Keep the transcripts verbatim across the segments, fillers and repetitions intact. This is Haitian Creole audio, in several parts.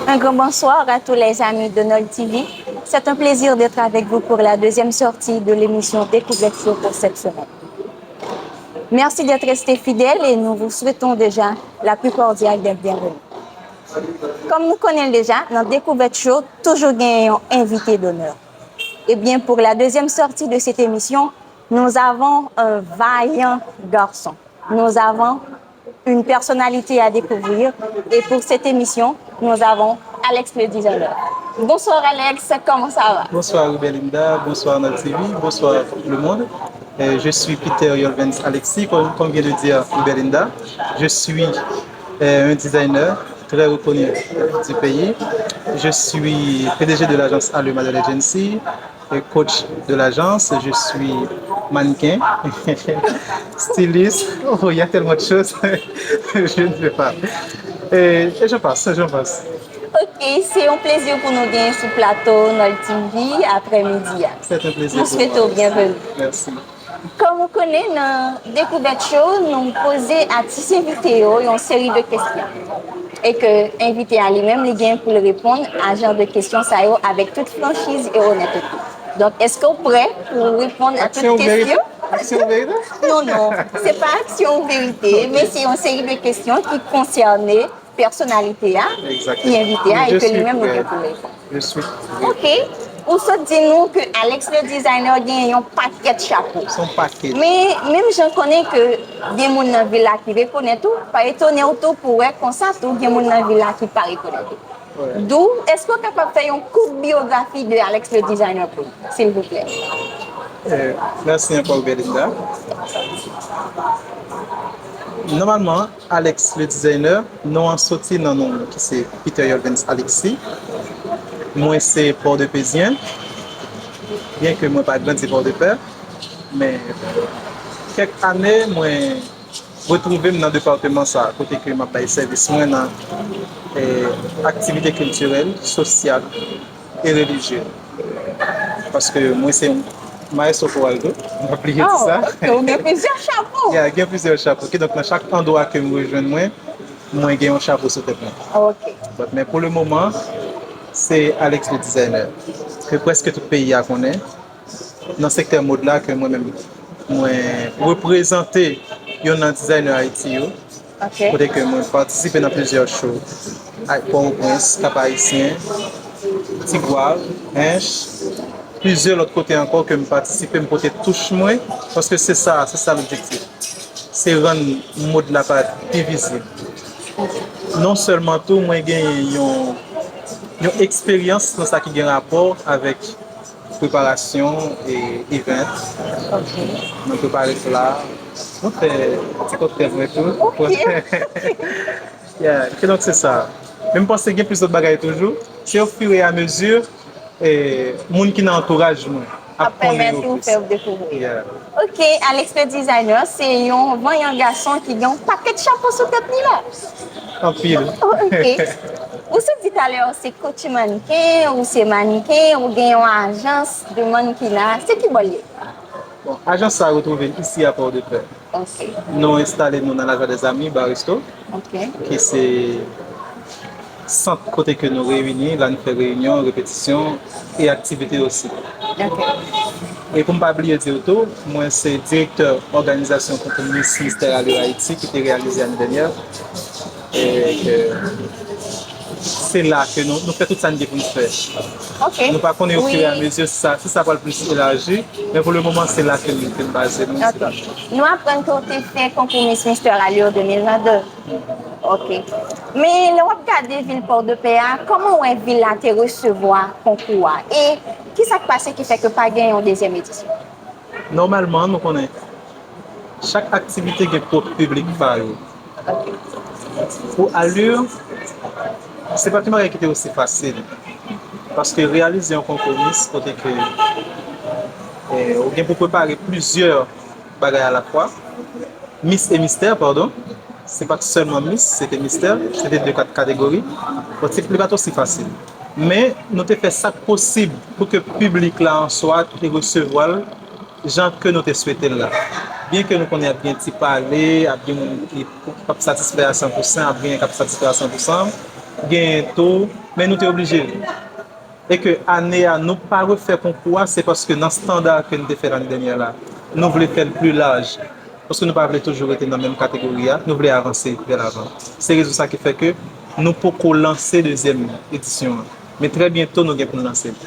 Un grand bonsoir à tous les amis de Nol T V. C'est un plaisir d'être avec vous pour la deuxième sortie de l'émission Découverte Show pour cette semaine. Merci d'être restés fidèles et nous vous souhaitons déjà la plus cordiale des bienvenues. Comme nous connaissons déjà, dans Découverte Show, toujours gagnons invité d'honneur. Eh bien, pour la deuxième sortie de cette émission, nous avons un vaillant garçon. Nous avons une personnalité à découvrir. Et pour cette émission, nous avons Alex le designer. Bonsoir Alex, comment ça va? Bonsoir Rubelinda, bonsoir Nol T V, bonsoir le monde. Euh, je suis Peter Yolvens Alexis, comme, comme vient de dire Rubelinda. Je suis euh, un designer très reconnu du pays. Je suis P D G de l'agence Allure Model Agency, et coach de l'agence. Je suis mannequin, styliste. Oh, il y a tellement de choses. Je ne sais pas. Et, et j'en passe, j'en passe. Ok, se yon plezi pou nou genyen sou plato Nol T V aprè midi a. C'est un plaisir. Nou swete w byenveni. Merci. Kòm ou konnen, nan Découverte Show, nou poze atis envite yo yon seri de kesyon. E ke envite a li menm, li gen pou l reponn a jan de kesyon sa yo avèk tout franchiz e onètete. Donk, èske w prè pou w reponn a tout kesyon? Aksyon verite? Non, non, se pa aksyon ou verite, men se yon seri de kesyon ki konsène pèsonalite a, ki envite a, e ke li menm li gen pou reponn. Je suis. Ok. Ou sot di nou ke Alex le designer gen yon pakèt chapo. Son pakèt. Men, menm jan konnen ke gen moun nan vil la ki rekonèt ou, pa etone w tou pou wè konsa tou gen moun nan vil la ki pa rekonèt ou. D'où, èske w kapab fè yon kout biyografi de Alex le designer pou nou, silvouplè? Euh, merci encore, Belinda. Normalement, Alex le designer, non an soti nan non mwen ki se Peter Yolvens Alexis. Mwen se Pòdepezyen, byen ke mwen pa grandi Pòdepè, men kèk ane mwen retwouve m nan depatman sa a, kote ke m ap bay sèvis mwen nan eh, aktivite kiltirèl, sosyal e relijye. Paske mwen se yon maestro koral tou, m pa bliye di sa. Ok, ou gen plizyè chapo. Ya, gen plizyè chapo. Kidonk nan chak andwa ke m rejwenn mwen, mwen gen yon chapo sou tèt mwen. Ok. But, men pou le moman, se Alex le designer, ke prèske tout peyi a konnen. Nan sektè mòd la ke mwen menm mwen reprezante youn nan dizayner Ayiti yo. Ok. Kote ke mwen patisipe nan plizyè show. Pòtoprens, Kap Ayisyen, Tigwav, Ench, plizyè lòt kote ankò ke m patisipe, m pote touch mwen, paske se sa, se sa lobjektif. Se rann mòd la pa pi vizib. Non sèlman tou, mwen genyen yon, yon eksperyans nan sa ki gen rapò avèk preparasyon e event. Ok. Mwen prepare pla. Mwen fè ti koktèl mwen tou. Ok. Yeah, kidonk se sa. Men m panse gen plis lòt bagay toujou. Se ofiriamezi e moun ki nan antouraj mwen ap konnen yo plis. Ap pèmèt ou fè yo dekouvri. Yeah. Ok, Alex le designer, se yon vanyan gason ki gen yon pakèt chapo sou tèt li la. Anpil. Ok. Ou sot di talè, se coach mannequin, ou se mannequin, ou gen yon ajans de mannequinat. Se ki bò l ye? Bon, ajans sa a retwouve isi a Pòdepè. Ok. Nou enstale nou nan Lajwa dèzami, Bar Resto, Ok. ki se sant kote ke nou reyini, la nou fè reyinyon, repetisyon e aktivite osi. Ok. E pou m pa bliye di w tou, mwen se direktè òganizasyon konkou Miss Mister Allure Haïti ki te reyalize ane dènyè. E ke se la ke nou, nou fè tout sa n gen pou n fè. Ok. Nou pa konnen Wi. Ofiriamezi si sa, si sa pral plis elaji, men pou le moman se la ke nou, ke n baze nou, se la. Ok. Nou aprann ke w te fè konkou Miss Mister Allure de mil vennde. Ok. Men lè w ap gade vil Pòdepè a, kòman w wè vil la te resevwa konkou a? E ki sa k pase ki fè ke pa gen yon dezyèm edisyon? Nòmalman, nou konnen chak aktivite gen pwòp piblik pa yo. Pou Allure, se pa t yon bagay ki te osi fasil. Paske reyalize yon konkou Miss kote ke eh, ou gen pou prepare plizyè bagay alafwa. Miss e Mister, padon. Se pa t sèlman Miss, se te Mister, se te de kat-, kategori. Bon, se, li pa t osi fasil. Men, nou te fè sa k posib pou ke piblik la an swa te resevwa l jan ke nou te swete l la. Byen ke nou konnen ap gen ti pale, ap gen moun ki p ap satisfè a san pou san, ap gen k ap satisfè a san pou san, genyen tou, men nou te oblije. E ke ane a, nou pa refè konkou a, se paske nan standa ke nou te fè lane dènyè la, nou vle fè l pli laj. Paske nou pa vle toujou rete nan menm kategori a, nou vle avanse vè lavan. Se rezon sa ki fè ke nou poko lanse dezyèm edisyon an. Men trè byento, nou gen pou n lanse l.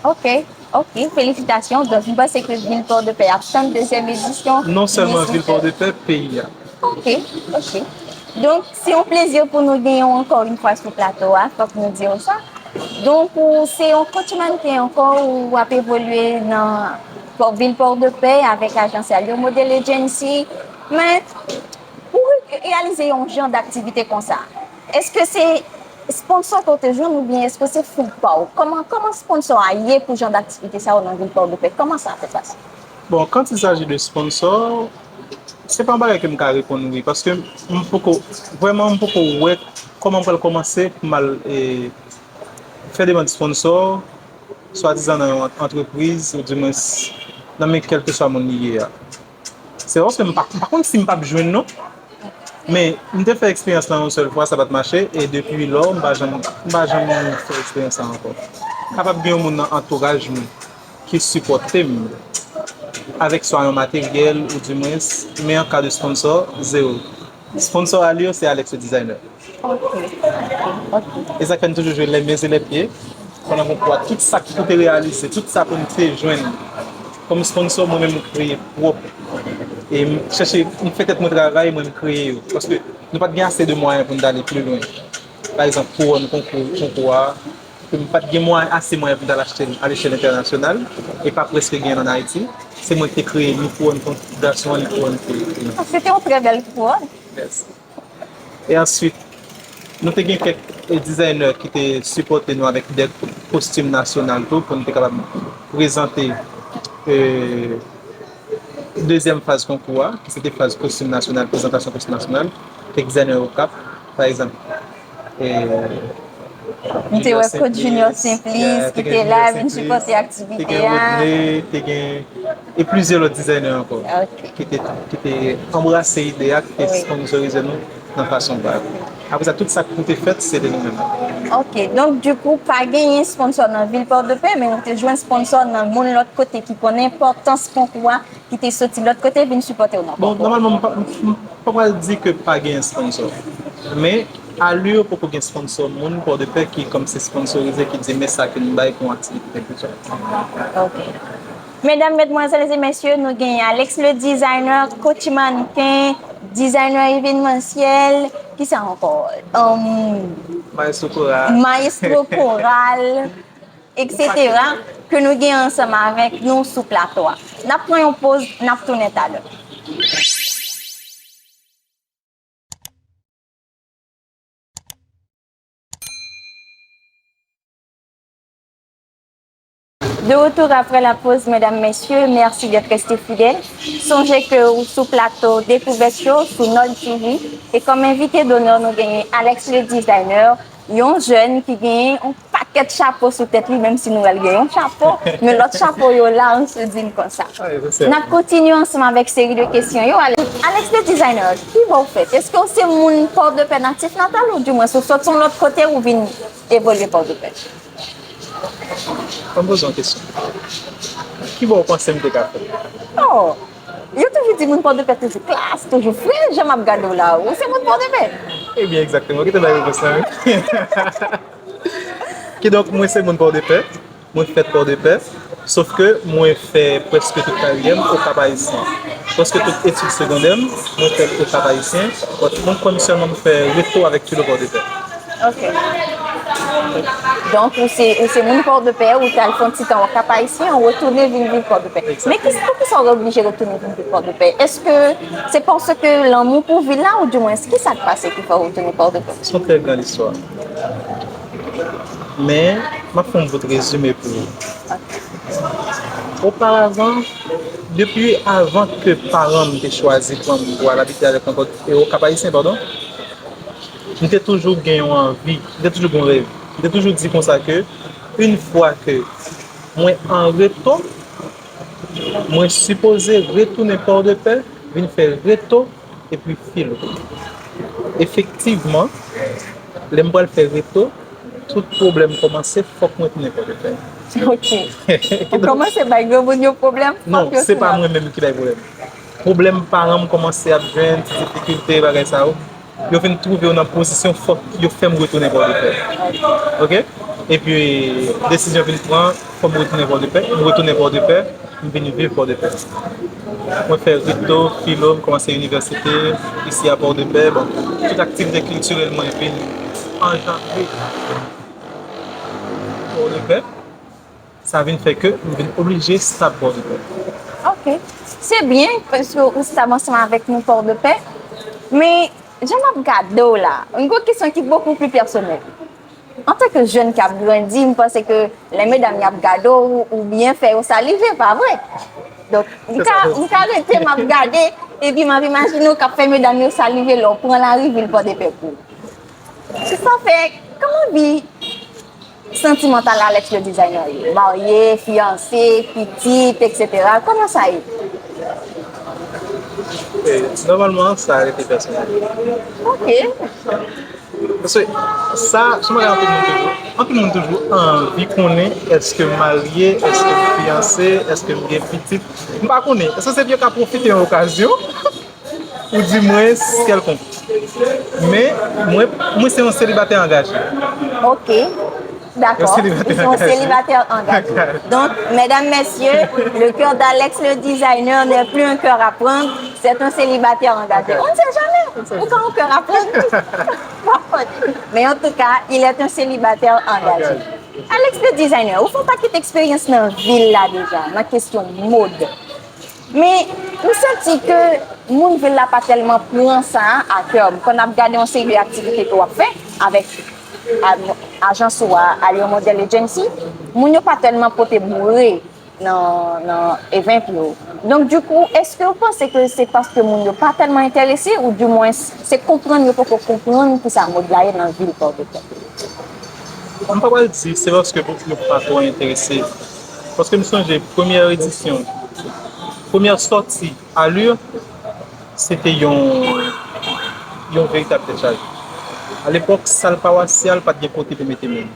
Ok, ok, felisitasyon. Donk, m panse ke vil Pòdepè ap tann dezyèm edisyon. Non sèlman vil Pòdepè, peyi a. Ok, ok. Donk, se yon plezi pou nou genyen w ankò yon fwa sou plato a, fòk nou di w sa. Donk, ou se yon coach mannequin ankò, ou ap evolye nan Pò- vil Pòdepè avèk ajans Alio Model Agency. Men, pou reyalize yon jan d aktivite konsa, èske se sponsò ke w te jwenn oubyen èske se fon pa w? Kòman, kòman sponsò a ye pou jan d aktivite sa yo nan vil Pòdepè? Kòman sa te pase? Bon, quand il s'agit de sponsor, se pa yon bagay ke m ka reponn wi, paske m poko, vrèman, m poko wè kòman m pral kòmanse pou m al e, fè demann sponsò, swadizan nan yon antrepriz, oudimwens nan men kèlkeswa moun li ye a. Se paske m pa, m pa konn si m p ap jwenn non. Men, m te fè eksperyans lan yon sèl fwa, sa pa t mache, e depi lò, m pa janm, m pa janm fè eksperyans lan ankò. Kapab gen yon moun nan antouraj mwen ki sipòte m avèk swa yon materyèl, oudimwens, men an ka de sponsò, zewo. Sponsò Alio, se Alex le designer. Ok, ok. E sa k fè n toujou jwe les mains et les pieds. Pandan konkou a, tout sa k pou te reyalize, tout sa pou n te jwenn kòm sponsò, mwen menm m kreye pwòp. E m chèche, m fè tèt mwen travay, mwen m kreye yo. Paske nou pa t gen ase de mwayen pou n t ale pli lwen. Pa egzanp, kouwòn konkou, konkou a, ke m pa t gen mwayen, ase mwayen pou m t al achte l alechèl entènasyonal, e pa prèske gen l ann Ayiti. Se mwen ki te kreye ni kouwòn gason an, ni kouwòn fi an. Se te yon trè bèl kouwòn. Mèsi. E answit, nou te gen kèk e, dizayner ki te sipòte nou avèk de kostim nasyonal tou pou nou te kapab prezante e, dezyèm faz konkou a, ki se te faz kostim nasyonal, prezantasyon kostim nasyonal, kèk dizayner Okap, pa egzanp. E, M te wè Coach Junior Simplice ki te la, vin sipòte aktivite a. Te gen Rodney, te gen e plizyè lòt dizayner ankò ki te ki te anbrase ide a, ki te sponsorize nou nan fason pa yo. Apre sa, tout sa k pou te fèt, se te nou menm. Ok, donk dikou, pa genyen sponsò nan vil Pòdepè, men ou te jwenn sponsò nan moun lòt kote ki konn enpòtans konkou a, ki te soti lòt kote vin sipòte w nan konkou a. Bon, nòmalman, m pa, m pa pral di ke pa gen sponsò. Men, Alio poko gen sponsò moun Pòdepè ki kòmsi sponsorize, ki di men sa ke nou bay pou yon aktivite kèlkeswa. Ok. Medam, medmwazèl e mesye, nou genyen Alex le designer, coach mannequin, designer événementiel, kisa ankò? Ahn, Maestro koral. Maestro koral, etsetera, ke nou gen ansanm avèk nou sou plato a. N ap pran yon poz, n ap tounen talè. De retour après la pause, mesdames, messieurs, merci d'être restés fidèles. Sonje ke ou sou plato Dekouvèt Show sou Nord T V. E kòm envite d'honneur, nou genyen Alex le designer, yon jèn ki genyen yon pakèt chapo sou tèt li, menm si nou wè l gen yon chapo, men lòt chapo yo la, on se dit konsa. N ap kontinye ansanm avèk seri de kesyon yo. Alex le designer, ki bò w fèt? Èske w se moun Pòdepè natif natal ou dimwens ou sot yon lòt kote ou vin evolye Pòdepè? Ann poze yon kesyon. Ki bò w panse m te ka fèt? Oh! Yo toujou di moun Pòdepè toujou klas, toujou fre, jan m ap gade w la, ou se moun Pòdepè? Ebyen, egzakteman. Kite m bay repons lan, wi. Kidonk, mwen se moun Pòdepè. Mwen fèt Pòdepè, sof ke mwen fè prèske tout karyè m Okap Ayisyen. Prèske tout etid segondè m, mwen fè l Okap Ayisyen, but mwen kwè m sèlman m fè reto avèk Tulo Pòdepè. Ok. Donk, ou se, ou se moun Pòdepè, ou t al fè yon ti tan Okap Ayisyen, ou retounen vin viv Pòdepè. Men ki, poukisa w oblije retounen vin viv Pòdepè? Èske se paske lanmou pou vil la, ou dimwens, ki sa k pase ki fè w retounen Pòdepè? Se yon trè gran istwa. Men, m ap fè yon bout rezime pou ou. Oparavan, depi avan ke paran m te chwazi pran m pou al abite avèk mwen Pòd-, e, Okap Ayisyen, padon, m te toujou gen yon anvi, m te toujou gen yon rèv. M te toujou di konsa ke, yon fwa ke mwen an reto, mwen sipoze retounen Pòdepè, vin fè reto, epi filo. Efektivman, Lè m pral fè reto, tout pwoblèm kòmanse, fòk mwen tounen Pòdepè. Ok. Ou kòmanse bay granmoun yo pwoblèm? Non, se pa mwen menm ki bay pwoblèm. Pwoblèm paran m kòmanse ap jwenn, ti difikilte, bagay sa yo. Yo vin twouve yo nan pozisyon fòk yo fè m retounen Pòdepè. Ok? Epi, desizyon vin pran, fòk m retounen Pòdepè. M retounen Pòdepè, m vin viv Pòdepè. Mwen fè reto, filo, m kòmanse inivèsite isi a Pòdepè. Bon, tout aktivite kiltirèl mwen vin anjandre Pòdepè. Sa vin fè ke m vin oblije stab Pòdepè. Ok. Se byen, paske ou stab ansanm avèk nou Pòdepè. Men, jan m ap gade w la, yon gwo kesyon ki bokou pli pèsonèl. Antanke jèn k ap grandi, m panse ke lè medam y ap gade w, ou byen fè yo salive, pa vre? Donk, m ka, m ka rete, m ap gade, epi m ap imajine w k ap fè medam yo salive lè w pran lari vin Pòdepè pou. Se sa fè, kòman vi santimantal Alex le designer ye? Marye, fiyanse, pitit, et cetera. Kòman sa ye? E, nòmalman, sa rete pèsonèl. Ok. Paske sa, se yon bagay anpil moun toujou. Anpil moun toujou anvi konnen èske m marye, èske m fiyanse, èske m gen pitit. M pa konnen. Èske se yo ka pwofite yon okazyon? Ou di mwen kèlkonk. Men, mwen, mwen se yon selibatè angaje. Ok. D'accord. Ils sont célibataires engagés. Donc, mesdames, messieurs, le cœur d'Alex le designer n'est plus un cœur à prendre, c'est un célibataire engagé. On ne sait jamais. Ou gen yon cœur à prendre. Mais en tout cas, il est un célibataire engagé. Alex le designer, ou fè yon pakèt eksperyans nan vil la deja, nan kesyon mòd. Men, m santi ke moun vil la pa tèlman pran sa a kè. M konn ap gade yon seri de aktivite ke w ap fè avèk a- ajans ou a, Allure Model Agency. Moun yo pa tèlman pote boure nan, nan event yo. Donk, dikou, èske w panse ke se paske moun yo pa tèlman enterese, ou dimwens se konprann yo poko konprann kisa mòd la ye nan vil Pòtoprens? M pa pral di se paske yo pa twò enterese. Paske m sonje premyè edisyon, premyè sòti Allure, se te yon, yon veritab dechaj. Alepòk, sal pawasyal pa t gen kote pou mete moun.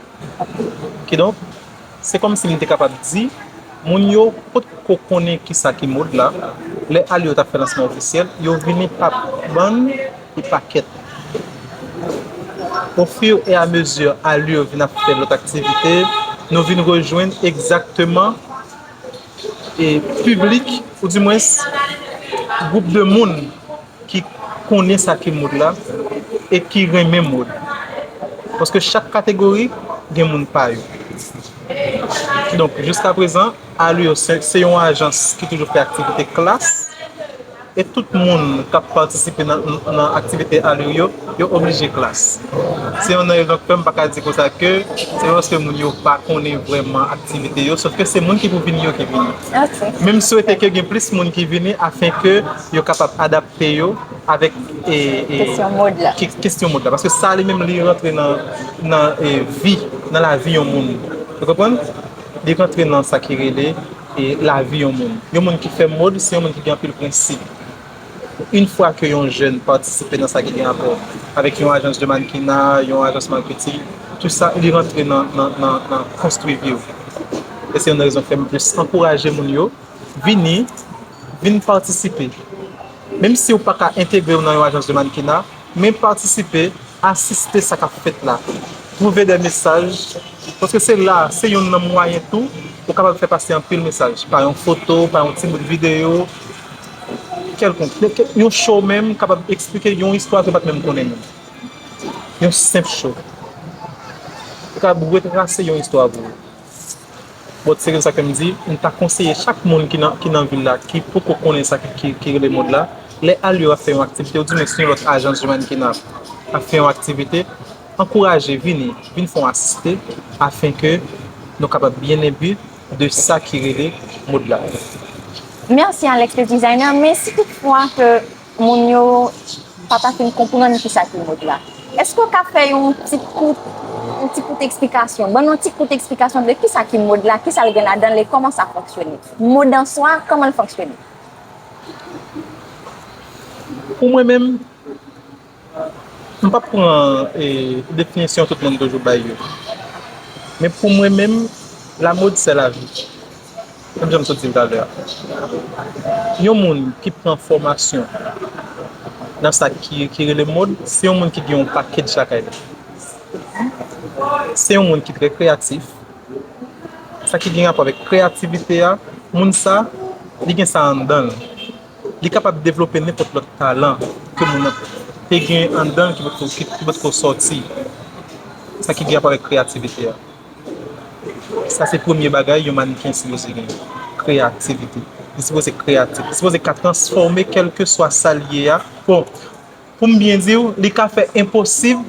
Kidonk, se kòmsi m te kapab di, moun yo potko konnen kisa ki mòd la, lè Allure t ap fè lansman ofisyèl, yo vini pa bann e pakèt. Au fur et à mesure Allure vin ap fè lòt aktivite, nou vin rejwenn egzakteman e piblik, oudimwens gwoup de moun ki konnen sa ki mòd la e ki renmen mòd. Paske chak kategori gen moun pa yo. Donk, jiskaprezan, Allure se, se yon ajans ki toujou fè aktivite klas. E tout moun k ap patisipe nan, nan aktivite Allure yo, yo oblije klas. Se yon nan rezon k fè m pa ka di konsa ke se paske moun yo pa konnen vrèman aktivite yo, sòf ke se moun ki pou vini yo ki vini. Ok. Men m swete ke gen plis moun ki vini afin ke yo kapab adapte yo avèk e, e, Kesyon mòd la. ke- kesyon mòd la. Paske sa li menm li rantre nan, nan e, vi, nan lavi yon moun. Ou konprann? Li rantre nan sa ki rele e, lavi yon moun. Yon moun ki fè mòd, se yon moun ki gen anpil prensip. Yon fwa ke yon jèn patisipe nan sa ki gen rapò avèk yon ajans de mannequinat, yon ajans marketing, tout sa, li rantre nan, nan, nan, nan konstwi vi w. E se yon rezon fè m plis ankouraje moun yo vini, vin patisipe. Menm si w pa ka entegre w nan yon ajans de mannequinat, men patisipe, asiste sa k ap fèt la. Twouve de mesaj, paske se la, se youn nan mwayen tou, ou kapab fè pase anpil mesaj. Pa yon foto, pa yon ti bout videyo, kèlkonk. Yon show menm kapab eksplike yon istwa ke w pa t menm konnen menm. Yon senp show. Ou kapab retrase yon istwa pou ou. Bon, se rezon sa ke m di, m ta konseye chak moun ki nan, ki nan vil la, ki poko konnen sa ki, ki, ki rele mòd la, lè Allure ap fè yon aktivite, oudimwens yon lòt ajans de mannequinat ap fè yon aktivite, ankouraje, vini, vin fè yon asiste, afin ke nou kapab byen enbi de sa ki rele mòd la. Mèsi Alex le designer, men si toutfwa ke moun yo pa ta fin konprann kisa ki mòd la, èske w ka fè yon ti kout, yon ti kout eksplikasyon, ban nou yon ti kout eksplikasyon de kisa ki mòd la, kisa l gen ladan l e kòman sa fonksyone? Mòd an swa, kòman l fonksyone? Pou mwen menm, M p ap pran e, definisyon tout moun toujou bay yo. Men pou mwen menm, la mode c'est la vie. Menm jan m sot di l talè a. Yon moun ki pran fòmasyon nan sa ki, ki rele mòd, se yon moun ki gen yon package lakay li. Se yon moun ki trè kreyatif. Sa ki gen rapò avèk kreyativite a, moun sa, li gen sa anndan l. Li kapab devlope nenpòt lòt talan ke moun nan te gen anndan l ki potko, ki, ki potko sòti. Sa ki gen rapò avèk kreyativite a. Sa se premye bagay yon mannken sipoze gen. Kreyativite. Li sipoze kreyatif. Li sipoze ka transfòme kèlkeswa sa l ye a. Bon, pou m byen di w, li ka fè enposib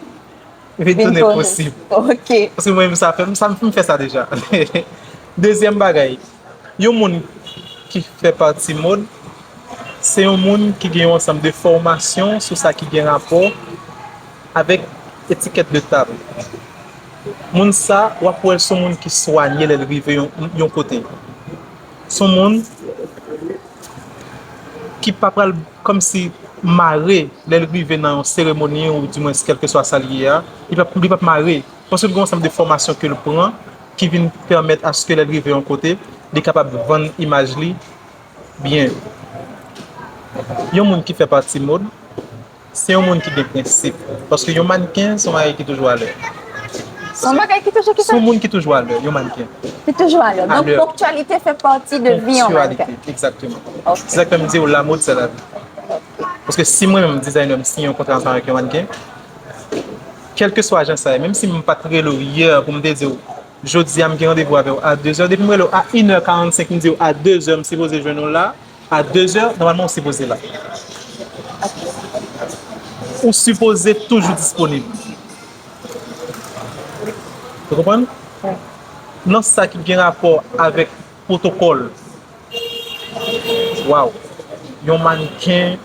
vin tounen posib. Ok. Paske mwen menm sa fè m, sa m fin fè sa deja. Dezyèm bagay, yon moun ki fè pati mòd, se yon moun ki gen yon ansanm de fòmasyon sou sa ki gen rapò avèk etikèt de tab. Moun sa, w ap wè l se yon moun ki swanye lè l rive yon, yon kote. Se yon moun ki pa pral kòmsi mare lè l rive nan yon seremoni ou dimwens kèlkeswa sa l ye a, li p ap, li p ap mare. Paske l gen yon ansanm de fòmasyon ke l pran ki vin pèmèt aske lè l rive yon kote, li kapab vann imaj li byen. Yon moun ki fè pati mòd, se yon moun ki gen prensip. Paske yon mannken, se yon bagay ki toujou alè. Se yon bagay ki toujou ki fè? Se yon moun ki toujou alè, yon mannken. Ki toujou alè. Donk, ponktyalite fè pati de vi yon mannken. Ponktyalite, egzakteman. Ok. Se sa k fè m di w, la mode, c'est la vie. Paske si mwen menm, dizayner, m siyen yon kontra ansanm avèk yon mannken, kèlkeswa jan sa ye, menm si m pa t rele w yè pou m te di w, jodi a, m gen randevou avè w a dezè. Depi m rele w a inè karannsenk, m di w a dezè, m sipoze jwenn ou la. A dezè, nòmalman, ou sipoze la. Ou sipoze toujou disponib. Ou konprann? Nan sa ki gen rapò avèk pwotokòl, waw, yon mannken,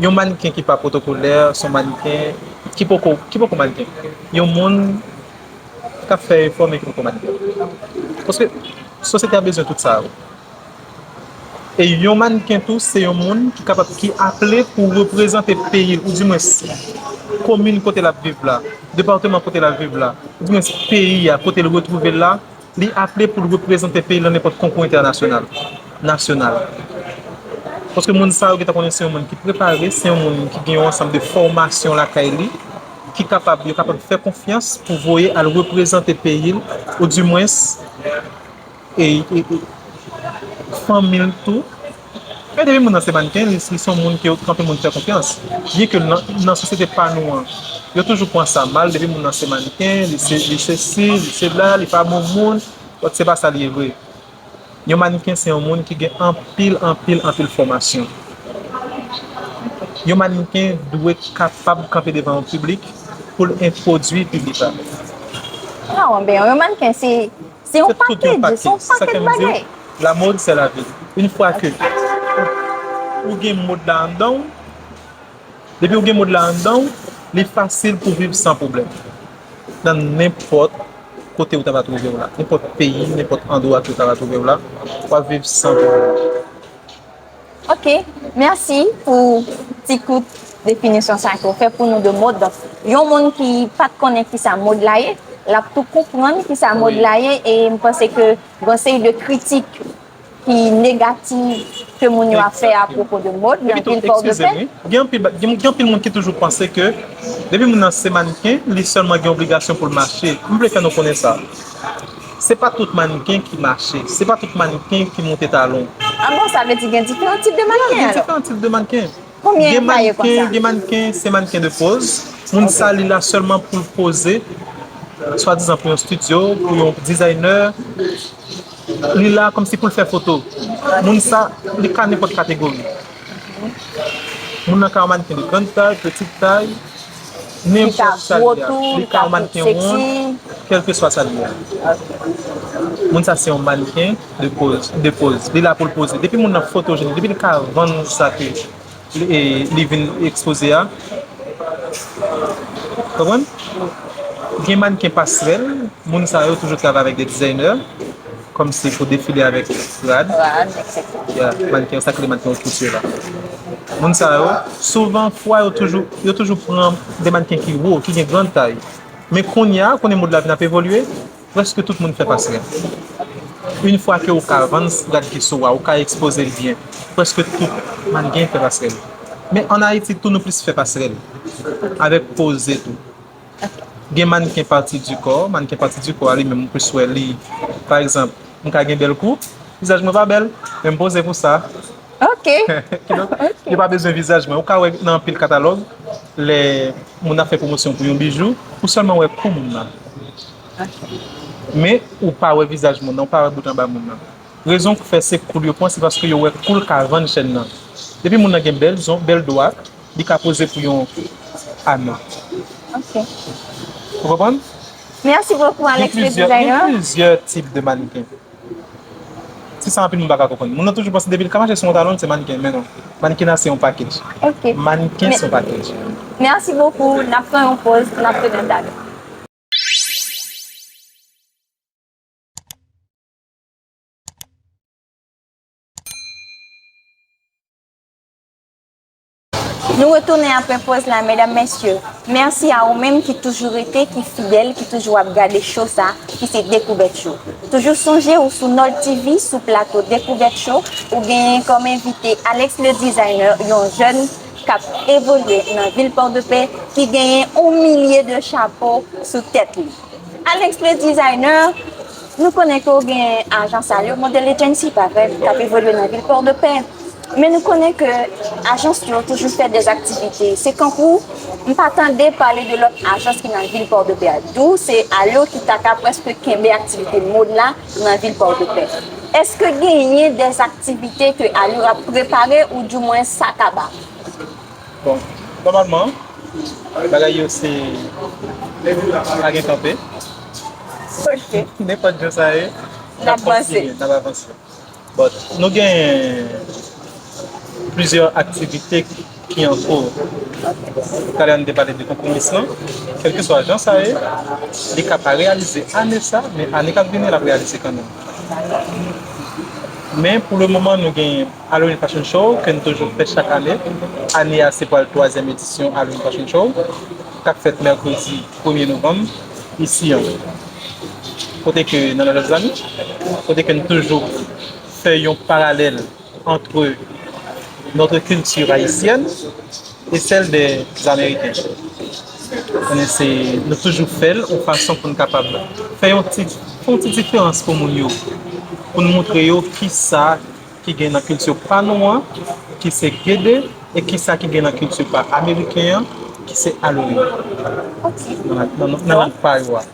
yon mannken ki pa pwotokolè, se yon mannken ki poko, ki poko mannken. Yon moun k ap fè efò, men ki poko mannken. Paske sosyete a bezwen tout sa yo. E yon mannken tou, se yon moun ki kapab, ki aple pou reprezante peyi l, oudimwens komin kote l ap viv la, depatman kote l ap viv la, oudimwens peyi a kote l retwouve l la, li aple pou l reprezante peyi l nan nenpòt konkou entènasyonal, nasyonal. Paske moun sa yo gentan konnen se yon moun ki prepare, se yon moun ki gen yon ansanm de fòmasyon lakay li, ki kapab, yo kapab fè konfyans pou voye al reprezante peyi l, oudimwens e, e, e, fanmi l tou. E depi moun nan se mannken, li, li se yon moun ke anpil moun fè konfyans. Byen ke nan, nan sosyete pa nou an, yo toujou pran sa mal, depi moun nan se mannken, li se, li sesi, li sela, li pa bon moun, lòt se pa sa li ye vre. Yon mannken se yon moun ki gen anpil, anpil, anpil fòmasyon. Yon mannken dwe kapab kanpe devan yon piblik pou l entwodui piblik la. Ah, bon, ben, yon mannken se Se yon pakèt, se yon pakèt bagay. La mode, c'est la vie. Une fois que ou, ou gen mòd la anndan w, depi ou gen mòd la anndan w, li fasil pou viv san pwoblèm. Nan nenpòt kote ou ta va twouve w la, nenpòt peyi, nenpòt andwa ke ou ta va twouve w la, w ap viv san pwoblèm. Ok, mèsi pou ti kout definisyon sa ke w fè pou nou de mòd. Donk, yon moun ki pa t konnen kisa mòd la ye, l ap tou konprann kisa mòd la ye, e m panse ke gen yon seri de kritik ki negatif ke moun yo ap fè apwopo de mòd, gen anpil pòdepè. Gen anpil, gen, gen anpil moun ki toujou panse ke depi moun nan se mannken, li sèlman gen obligasyon pou l mache. M vle fè nou konnen sa. Se pa tout mannken ki mache. Se pa tout mannken ki monte talon. Ah bon, sa vle di gen diferan tip de mannken alò? Gen diferan tip de mannken. Konbyen pa ye konsa? Gen mannken, gen mannken, se mannken de poz. Moun sa, li la sèlman pou l poze, swadizan pou yon estidyo, pou yon dizayner. Li la kòmsi pou l fè foto. Moun sa, li ka nenpòt kategori. Moun nan ka yon mannken de grann tay, pitit tay, nenpòt sa li a. Li ka yon mannken won, kèlkeswa sa li a. Moun sa se yon mannken de poz, de poz. Li la pou l poze. Depi moun nan fotojenik, depi li ka vann sa ke li, e, li vin ekspoze a. Konprann? Gen mannken pasrèl, moun sa yo toujou travay avèk de dizayner, kòmsi pou defile avèk rad. Rad, et cetera. Ya, mannken, sa k rele mannken haute couture la. Moun sa yo, souvan fwa yo toujou, yo toujou pran de mannken ki wo, ki gen gran tay. Men kounye a, kounye mòd la vin ap evolye, prèske tout moun fè pasrèl. Yon fwa ke ou ka vann rad ki sou ou a, ou ka ekspoze l byen, prèske tout mannken fè pasrèl. Men ann Ayiti tou, nou plis fè pasrèl, avèk poze tou. Gen mannken pati di kò, mannken pati di kò a li menm, ou plis wè li, pa egzanp, m ka gen bèl kou, vizaj mwen pa bèl, men m poze pou sa. Ok. Kidonk, yo pa bezwen vizaj mwen. Ou ka wè nan anpil katalòg, lè moun ap fè pwomosyon pou yon bijou, ou sèlman wè kou moun nan. Men, ou pa wè vizaj moun nan, ou pa wè bout anba moun nan. Rezon k fè se kou l yo pran, se paske yo wè kou l ka vann chèn nan. Depi moun nan gen bèl zon, bèl dwa, li ka poze pou yon ane. Ok. Ou konprann? Merci beaucoup, Gen Alex le plizyè, gen designer. Plizyè tip de mannken. Se sa anpil moun pa ka konprann. Moun nan toujou panse depi l ka mache sou yon talon, se mannken. Men non. Mannken nan se yon package. Ok. Mannken se yon package. Merci beaucoup. N ap pran yon poz, n ap tounen talè. Nou retounen apre poz la, medam, mesye. Mèsi a ou menm ki toujou rete, ki fidèl, ki toujou ap gade show sa, ki se Dekouvèt Show. Toujou sonje ou sou Nord T V, sou plato Dekouvèt Show, ou genyen kòm envite Alex le Designer, yon jèn k ap evolye nan vil Pòdepè, ki genyen yon milye de chapo sou tèt li. Alex le Designer, nou konnen ke w gen ajans Allure Model Agency, pa vre, k ap evolye nan vil Pòdepè. Men nou konnen ke ajans yo toujou fè dèzaktivite. Se kankou, m pa tande pale de lòt ajans ki nan vil Pòdepè a. Dou se Allure ki ta ka prèske kenbe aktivite mòd la nan vil Pòdepè. Èske genyen dèzaktivite ke Allure ap prepare ou dimwen sa kaba? Bon, nòmalman, bagay yo se pa gen kanpe. Ok. Nenpòt jan sa ye, N ap vanse. Kontinye, n ap avanse. But, nou gen plizyè aktivite ki an kou. Talè a nou te pale de konkou Miss lan. Kèlkeswa jan sa ye, li ka pa reyalize ane sa, men ane k ap vini, l ap reyalize kanmenm. Men pou le moman, nou gen Halloween Fashion Show ke n toujou fè chak ane. Ane a se pral twazyèm edisyon Halloween Fashion Show k ap fèt mèkredi premye novanm isi an. Kote ke nan Nòdès Zami, kote ke n toujou fè yon paralèl entre notre culture haïtienne et celle des Américains. Konnen se, nou toujou fè l yon fason pou n kapab fè yon ti, fè yon ti diferans pou moun yo, pou n montre yo kisa ki gen nan kilti pa nou an, ki se gede, e kisa ki gen nan kilti pa ameriken an, ki se Halloween. Nan, nan, nan lang pa yo a.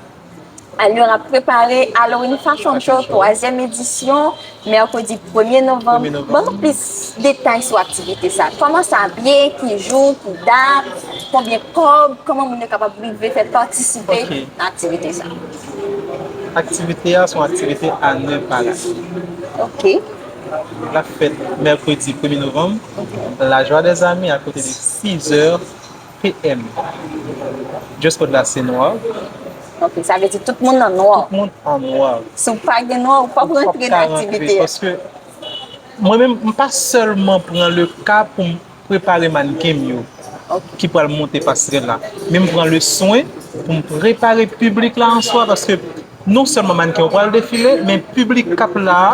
Allure ap prepare Halloween Fashion Show, twazyèm edisyon, mèkredi premye novanm. Premye novanm. Ban nou plis detay sou aktivite sa. Kòman sa ap ye, ki jou, ki dat, konbyen kòb, kòman moun yo kapab rive fè patisipe Ok. Nan aktivite sa? Aktivite a se yon aktivite a ne pa late. Ok. L ap fèt mèkredi premye novanm, La Joie des Amis, akote de sis è p m. Dress code la se nwa. Ok, sa vle di tout moun nan nwa. Tout moun an nwa. Si w pa gen nwa, ou p ap rantre nan aktivite a. Paske mwen menm, m pa sèlman pran le ka pou m prepare mannken m yo Ok. ki pral monte pasrèl la, men m pran le swen pou m prepare piblik la an swa, paske non sèlman mannken yo pral defile, men piblik k ap la a,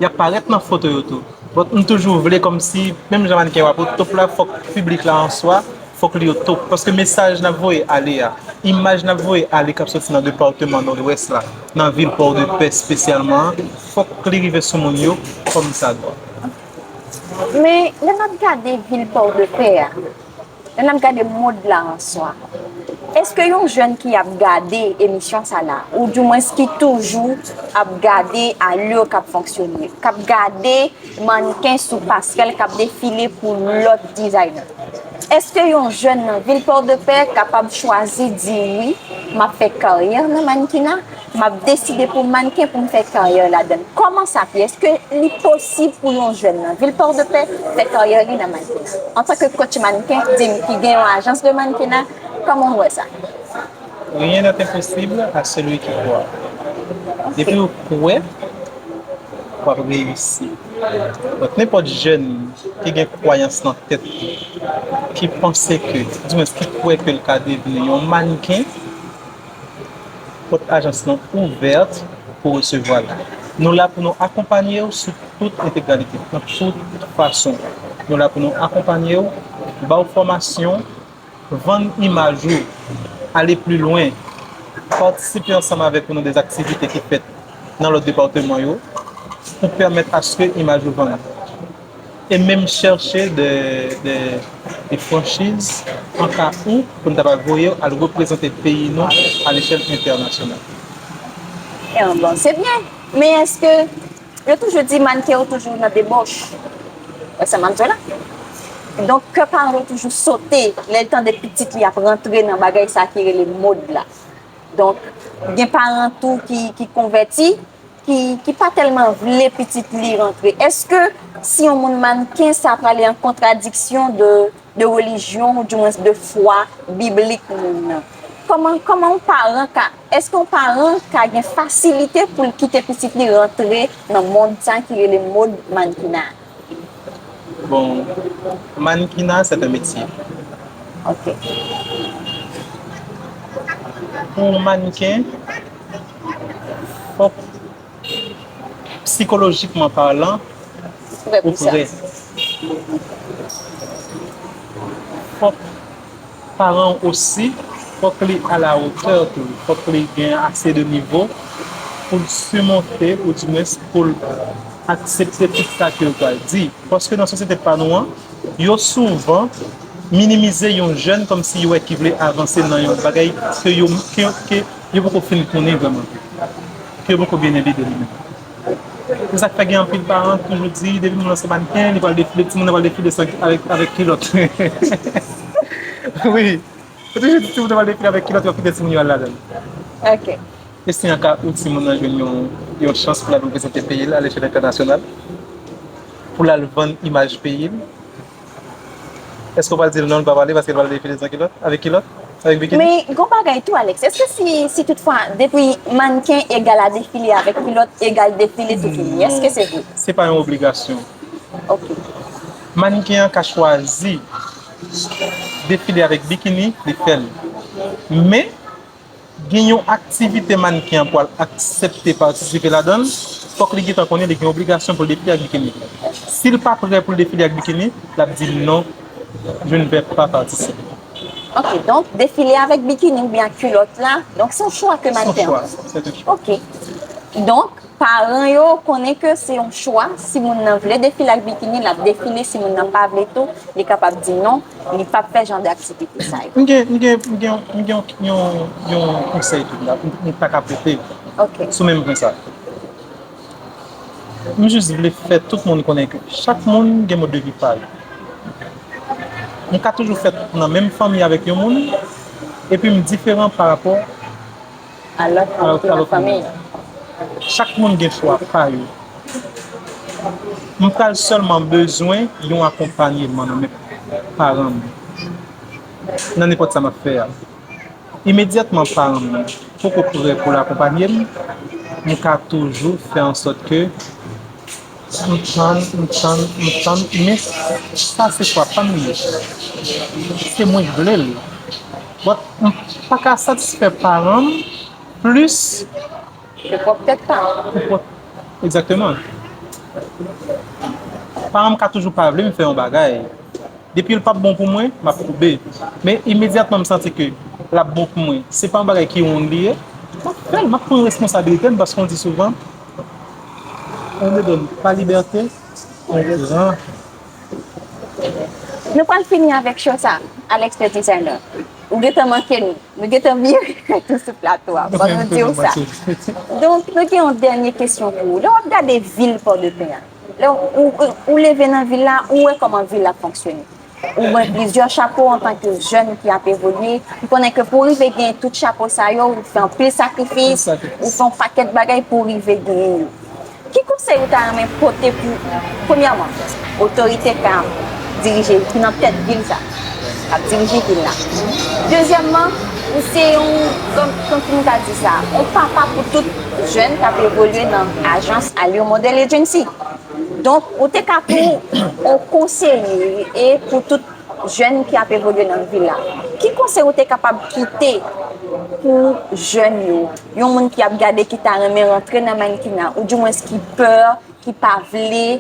y ap parèt nan foto yo tou. But m toujou vle kòmsi, menm jan mannken yo ap o top la, fòk piblik la an swa, fòk li o top. Paske mesaj n ap voye ale a, imaj n ap voye ale k ap soti nan depatman Nòdwès la, nan vil Pòdepè espesyalman, fòk li rive sou moun yo kòmsadwa. Men, lè n ap gade vil Pòdepè a, lè n ap gade mòd la an swa, èske yon jèn ki ap gade emisyon sa la, ou dimwens ki toujou ap gade Allure k ap fonksyone, k ap gade mannken sou pasrèl k ap defile pou lòt designer, èske yon jèn nan vil Pòdepè kapab chwazi di wi, m ap fè karyè nan mannkena, m ap deside pou mannken pou m fè karyè ladan l? Kòman sa ap ye? Èske li posib pou yon jèn nan vil Pòdepè fè karyè li nan mannkena? Antanke coach mannken, di m ki gen yon ajans de mannkena, kòman w wè sa? Rien n'est impossible à celui qui croit. Depi ou kwè, w ap reyisi. Donk, nenpòt jèn ki gen kwayans nan tèt li, ki panse ke, di mwens ki kwè ke l ka devni yon mannken, pòt ajans lan ouvèt pou resevwa l. Nou la pou nou akonpanye w sou tout entegralite, nan tout fason. Nou la pou nou akonpanye w, ba w fòmasyon, vann imaj ou, ale pli lwen, patisipe ansanm avèk ou nan de aktivite ki fèt nan lòt depatman yo, pou pèmèt aske imaj ou vann. E menm chèche de, de, de franchiz, an ka ou, pou n ta va voye w al reprezante peyi nou a lechèl entènasyonal. E bon, se byen. Men èske yo toujou di mannken yo toujou nan debòch? Wè sa m ap di w la? Donk, kè paran yo toujou sote lè l tande pitit li ap rantre nan bagay sa ki rele mòd la. Donk, gen paran tou ki, ki konvèti, ki, ki pa tèlman vle pitit li rantre. Èske si yon moun mannken, sa prale an kontradiksyon de, de relijyon, ou dimwens de fwa biblik moun nan? Kòman, kòman yon paran ka, èske yon paran ka gen fasilite pou l kite pitit li rantre nan mond sa ki rele mond mannkina? Bon, mannequinat, c'est un métier. Ok. Pou mannequin, fòk sikolojikman palan, Prè ou pou sa. Prè. Fòk paran osi, fòk li a la hauteur tou, fòk li gen ase de nivo pou l simonte, ou dimwens pou l aksepte tout sa ke yo pral di. Paske nan sosyete pa nou an, yo souvan minimize yon jèn kòmsi yo wè ki vle avanse nan yon bagay ke yo, ke, ke yo poko fin konnen vrèman, ke yo poko byen enbe de li menm. Se sa k fè gen anpil paran toujou di, depi moun nan se mannken, li pral defile, timoun nan pral defile san, avèk, avèk kilòt. Wi. Yo toujou di timoun nan pral defile avèk kilòt, yo kite timoun yo al ladan l. Ok. E si an ka ou timoun nan jwenn yon, yon chans pou l al reprezante peyi l a lechèl entènasyonal, pou l al vann imaj peyi l, èske w pral di l non, l pa prale paske l pral defile san kilòt, avèk kilòt, avèk bikini? Men gon bagay tou, Alex. Èske si, si toutfwa, depi mannken egal a defile avèk kilòt egal defile tou fini? Èske se vre? Se pa yon obligasyon. Ok. Mannken an ka chwazi defile avèk bikini, li fè l. Men, gen yon aktivite mannken an pral aksepte patisipe ladan l, fòk li gentan konnen li gen obligasyon pou l defile ak bikini. Si l pa prè pou l defile ak bikini, l ap di non, je ne vais pas participer. Ok, donk defile avèk bikini oubyen ak kilòt la, donk se yon chwa ke mannken an fè. Se yon chwa. Ok. Donk, paran yo konnen ke se yon chwa. Si moun nan vle defile ak bikini, l ap defile. Si moun nan pa vle tou, li kapab di non, li p ap fè jan de aktivite sa yo. M gen, m gen, m gen, m gen yon, yon, yon konsèy tou la, m, m ta ka pote Ok. sou menm pwen sa. M jis vle fè tout moun konnen ke chak moun gen mòd de vi pa yo. M ka toujou fèt nan menm fanmi avèk yon moun, epi m diferan pa rapò A lòt a, a moun ki nan lòt fanmi. Chak moun gen chwa pa yo. M pral sèlman bezwen yon akonpanyeman nan men paran m nan nenpòt sa m ap fè a. Imedyatman paran m poko prè pou l akonpanye m, m ka toujou fè an sòt ke m tann, m tann, m tann, men sa se chwa pa m li ye. Se mwen k vle l. But m pa ka satisfè paran m plis Ke pwòp tèt pa m. pou pwòp. Egzakteman. Paran m ka toujou pa vle m fè yon bagay. Depi l p ap bon pou mwen, m ap koube. Men imedyatman m santi ke l ap bon pou mwen, se pa yon bagay ki wrong li ye, m ap fè l, m ap pran responsabilite m, paske on di souvan, on ne donne pas liberté, on prend. Nou pral fini avèk show sa, Alex le designer. Ou gentan manke nou. Nou gentan vire tou sou plato a. Bon, nou di w sa. Donk, nou gen yon dènye kesyon pou ou. Lè w ap gade vil Pòdepè a, lè w, ou, ou, ou leve nan vil la, ou wè kòman vil la ap fonksyone. Ou gen plizyè chapo antanke jèn ki ap evolye. M konnen ke pou w rive gen tout chapo sa yo, ou fè anpil sakrifis, ou fè yon pakèt bagay pou w rive genyen yo. Ki konsèy ou ta renmen pote pou, premyèman, otorite k ap dirije, ki nan tèt vil sa? Ap dirije vil la. Dezyèmman, ou se yon, kòm, kòm ki m ka di sa, yon papa pou tout jèn k ap evolye nan ajans Alio Model Agency. Donk, ou te ka tou yon konseye e pou tout jèn ki ap evolye nan vil la. Ki konsèy ou te kapab kite pou jèn yo? Yon moun ki ap gade ki ta renmen rantre nan mannekina, oudimwens ki pè, ki pa vle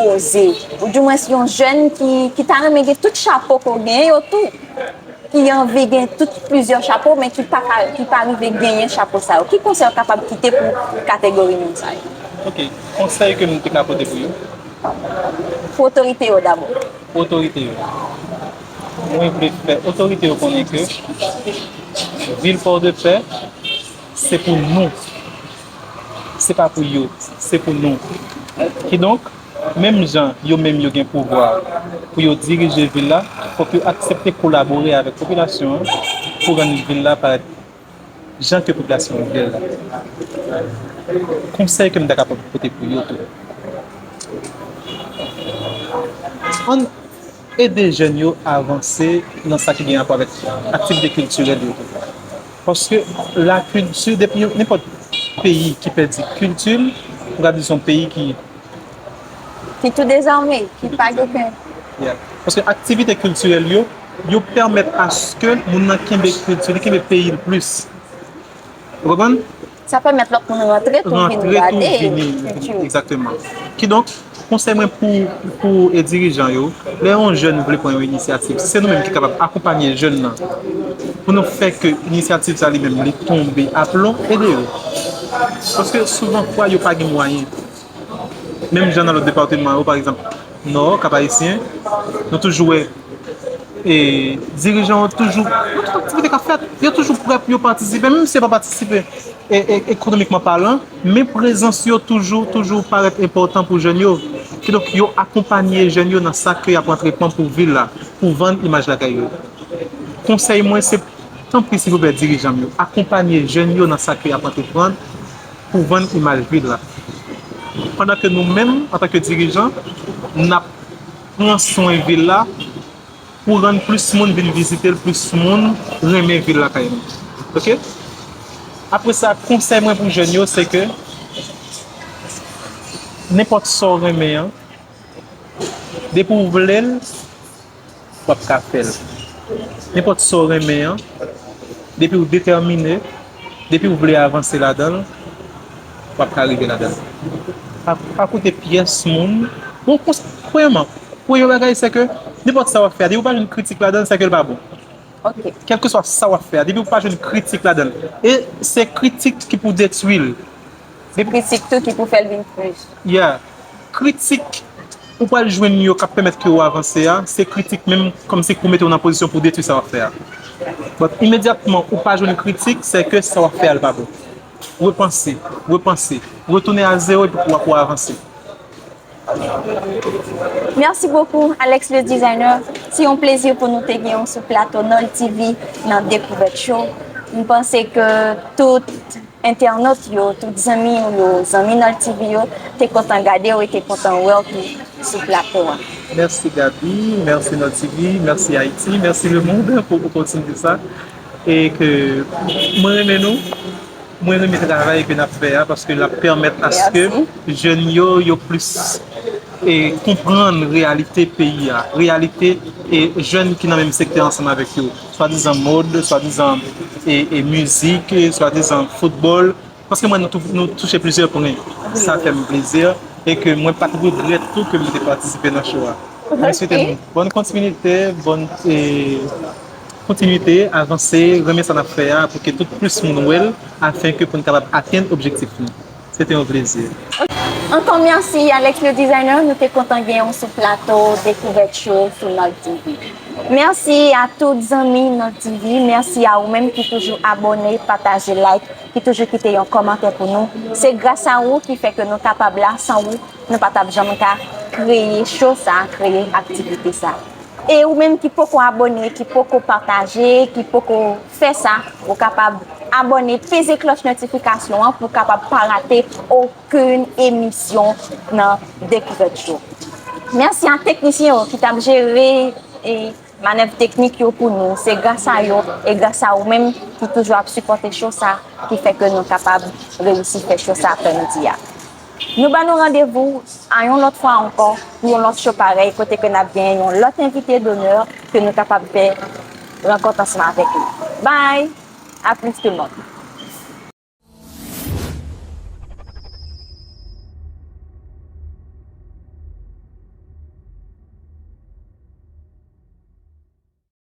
oze. Oudimwens yon jèn ki, ki ta renmen gen tout chapo ke w genyen yo tou. Ki anvi gen tout plizyè chapo, men ki pa ka, ki pa rive genyen chapo sa yo. Ki konsèy ou kapab kite pou kategori moun sa yo? Ok, konsèy ke m te ka pote pou yo. Pou otorite yo dabò. Otorite yo. Mwen vle fè otorite yo konnen ke vil Pòdepè se pou nou. Se pa pou yo, se pou nou. Kidonk, menm jan yo menm yo gen pouvwa pou yo dirije vil la, fòk yo aksepte kolabore avèk popilasyon an pou rann vil la parèt jan ke popilasyon an vle l la. Konsèy ke m ta kapab pote pou yo tou. Ann ede jèn yo avanse nan sa ki gen rapò avèk aktivite kiltirèl yo tou. Paske lakilti, depi yon, nenpòt peyi ki pèdi kilti l, ou ka di se yon peyi ki Ki tou dezame, ki pa gen okenn. Yeah. Paske aktivite kiltirèl yo, yo pèmèt aske moun nan kenbe kilti li, kenbe peyi l plis. Ou konprann? Sa pèmèt lòt moun rantre tou vin gade kilti. Egzakteman. Kidonk, konsèy mwen pou, pou e dirijan yo, lè yon jèn vle pran yon inisyativ, si se nou menm ki kapab akonpanye jèn nan, pou nou fè ke inisyativ sa li menm li tonbe aplon, ede yo. Paske souvan fwa yo pa gen mwayen. Menm jan nan lòt depatman yo, pa egzanp, Nò, Kap Ayisyen, nou toujou wè e dirijan yo toujou, nan tout aktivite k ap fèt, yo toujou prè pou yo patisipe, menm si yo pa patisipe e, e, ekonomikman palan, men prezans yo toujou, toujou parèt enpòtan pou jèn yo. Kidonk, yo akonpanye jèn yo nan sa ke y ap antreprann pou vil la, pou vann imaj lakay yo. Konsèy mwen, se, tanpri, silvouplè, dirijan m yo, akonpanye jèn yo nan sa ke y ap antreprann pou vann imaj vil la. Pandan ke nou menm, antanke dirijan, n ap pran swen vil la, pou rann plis moun vin vizite l, plis moun renmen vil lakay nou. Oke? Apre sa, konsèy mwen pou jèn yo, se ke nenpòt sa w renmen an, depi w vle l, w ap ka fè l. Nenpòt sa w renmen an, depi w detèmine, depi w vle avanse ladan l, w ap ka rive ladan l. Pa, pa koute pyès moun. Bon, kons-, premyèman, premye bagay, se ke nenpòt sa w ap fè a, depi w pa jwenn kritik ladan l, se ke l pa bon. Ok. Kèlkeswa sa w ap fè a, depi w pa jwenn kritik ladan l. E se kritik ki pou detwi l. Se kritik tou ki pou fè l vin plis. Yeah. Kritik ou pral jwenn yo k ap pèmèt ke w avanse a, se kritik menm kòmsi k pou mete w nan pozisyon pou w detwi sa w ap fè a. But imedyatman ou pa jwenn kritik, se ke sa w ap fè a l pa bon. Repanse, repanse, retounen a zewo epi pou w ap avanse. Merci beaucoup, Alex le designer. Se yon plezi pou nou te gen w sou plato Nol T V nan Dekouvèt Show. M panse ke tout entènot yo, tout zanmi w yo, zanmi Nol T V yo, te kontan gade w e te kontan wè w tou sou plato a. Mèsi Gaby, mèsi Nol T V, mèsi Ayiti, mèsi lemonn pou opòtinite sa. E ke mwen renmen nou, mwen renmen travay ke n ap fè a, paske l ap pèmèt aske jèn yo, yo plis e konprann reyalite peyi a, reyalite e jèn ki nan menm sektè ansanm avèk yo, swadizan mòd, swadizan e, e mizik, swadizan foutbòl, paske mwen nou tou-, nou touche plizyè pwen. Sa fè m plezi e ke mwen pa t regrèt tou ke m te patisipe nan show a. Mwen swete nou bòn kontinite, bòn e, kontinite, avanse, renmen sa n ap fè a, pou ke tout plis moun wè l, afenke pou n kapab atenn objektif nou. Se te yon plezi. Ankò mèsi, Alex le designer. Nou te kontan gen w sou plato Dekouvèt Show sou Nol T V. Mèsi a tout zanmi Nol T V. Mèsi a ou menm ki toujou abòne, pataje, like, ki toujou kite yon kòmantè pou nou. Se gras a ou ki fè ke nou kapab la. San ou, nou pa t ap janm ka kreye show sa, kreye aktivite sa. E ou menm ki poko abòne, ki poko pataje, ki poko fè sa, ou kapab abòne, peze klòch notifikasyon an pou w kapab pa rate okenn emisyon nan Dekouvèt Show. Mèsi a teknisyen yo ki t ap jere e manèv teknik yo pou nou. Se gras a yo e gras a ou menm ki toujou ap sipòte show sa ki fè ke nou kapab reyisi fè show sa aprèmidi a. Nou ban nou randevou a yon lòt fwa ankò pou yon lòt show parèy kote ke n ap genyen yon lòt envite donè ke nou kapab fè rankont ansanm avèk li. Bye! A plis tout moun!